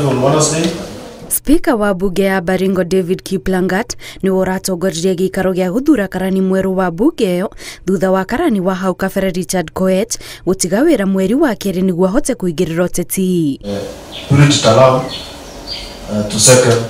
On Wednesday. Spika wa bunge ya Baringo David Kiplangat nĩwe ũratongoririe gĩikaro gĩa gũthura karani mwerũ wa bunge ĩyo thutha wa karani wa hau kabere Richard Koech gũtiga wĩra mweri wa kerĩ nĩguo ahote kũingĩrĩra ũteti. Purity Talau to second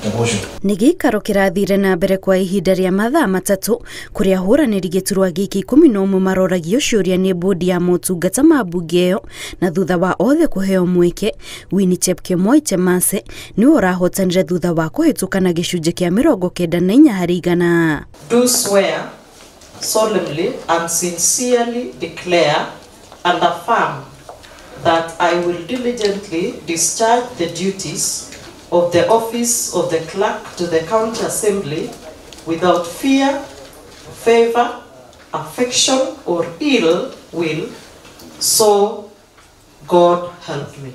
the motion. Nĩ gĩikaro kĩrathire na mbere kwa ihinda rĩa mathaa 3 kũrĩa ahũranĩri gĩturwa gĩkĩ 11 maroragio ciũria nĩ bodi ya motungata ma bunge ĩyo, na thutha wa othe kũheo mweke, Winnie Chepkemoi Chemase nĩwe ũrahotanire thutha wa kũhĩtũka na gĩcunjĩ kĩa 94 harĩ igana. Do swear solemnly and sincerely declare and affirm that I will diligently discharge the duties of the office of the clerk to the county assembly without fear, favor, affection or ill will, so God help me.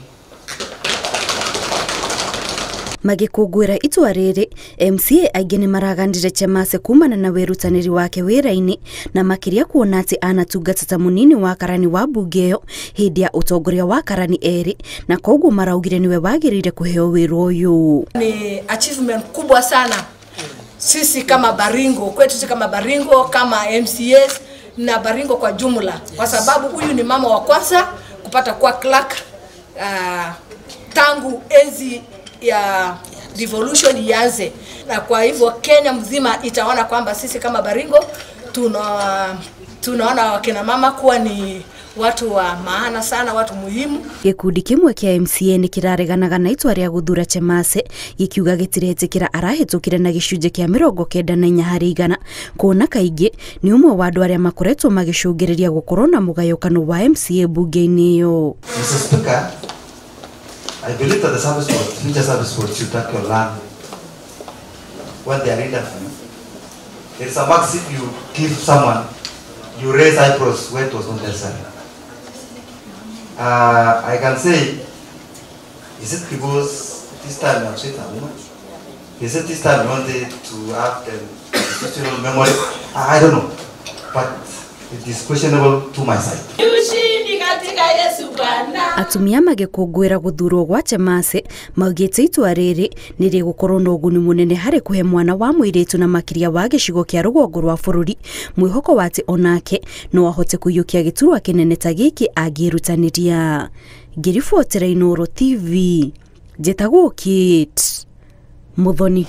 Magĩkũngũĩra itua rĩrĩ, MCA aingĩ nĩ maraganire Chemase kumana na wĩrutanĩri wake wĩra-inĩ na makĩria kuona atĩ anatungata ta mũnini wa karani wa bunge ĩyo hĩndĩ ya ũtongoria wa karani erĩ, na koguo maraugire nĩwe wagĩrĩire kũheo wĩra ũyũ. Ni achievement kubwa sana sisi kama Baringo, kwetu sisi kama Baringo, kama MCAs na Baringo kwa jumla, kwa sababu huyu ni mama wa kwanza kupata kwa clerk tangu enzi ya revolution ianze, na kwa hivyo Kenya mzima itaona kwamba sisi kama Baringo tunaona wakina mama kuwa ni watu wa maana sana, watu muhimu. Gĩkundi kĩmwe kĩa MCA nĩ kĩrareganaga na itua rĩa gũthura Chemase gĩkiuga gĩtiretĩkĩra arahĩtũkire na gĩcunjĩ kĩa 94 harĩ igana, kuona kaingĩ nĩ ũmwe wa andũ arĩa makoretwo magĩcũngĩrĩria gũkorwo na mũgayũkano wa MCA bunge-inĩ ĩyo. Mr. Speaker, I believe that the service board, future service board should take your land when they are interviewed. There is a maxim you give someone, you raise eyebrows when it was not necessary. I can say, is it because this time you have seen a woman? Is it this time you wanted to have the institutional memory? I don't know, but it is questionable to my side. Atumia magĩkũngũĩra gũthurwo gwa Chemase maugĩte itua rĩrĩ nĩ rĩgũkorwo na ũguni mũnene harĩ kũhe mwana wa mũirĩtu na makĩria wa gĩcigo kĩa rũgongo rwa bũrũri mwĩhoko wa atĩ onake no ahote kũiyũkia gĩturwa kĩnene ta gĩkĩ angĩĩrutanĩria. Ngĩribotera Inooro TV, njĩtagwo Kate Muthoni.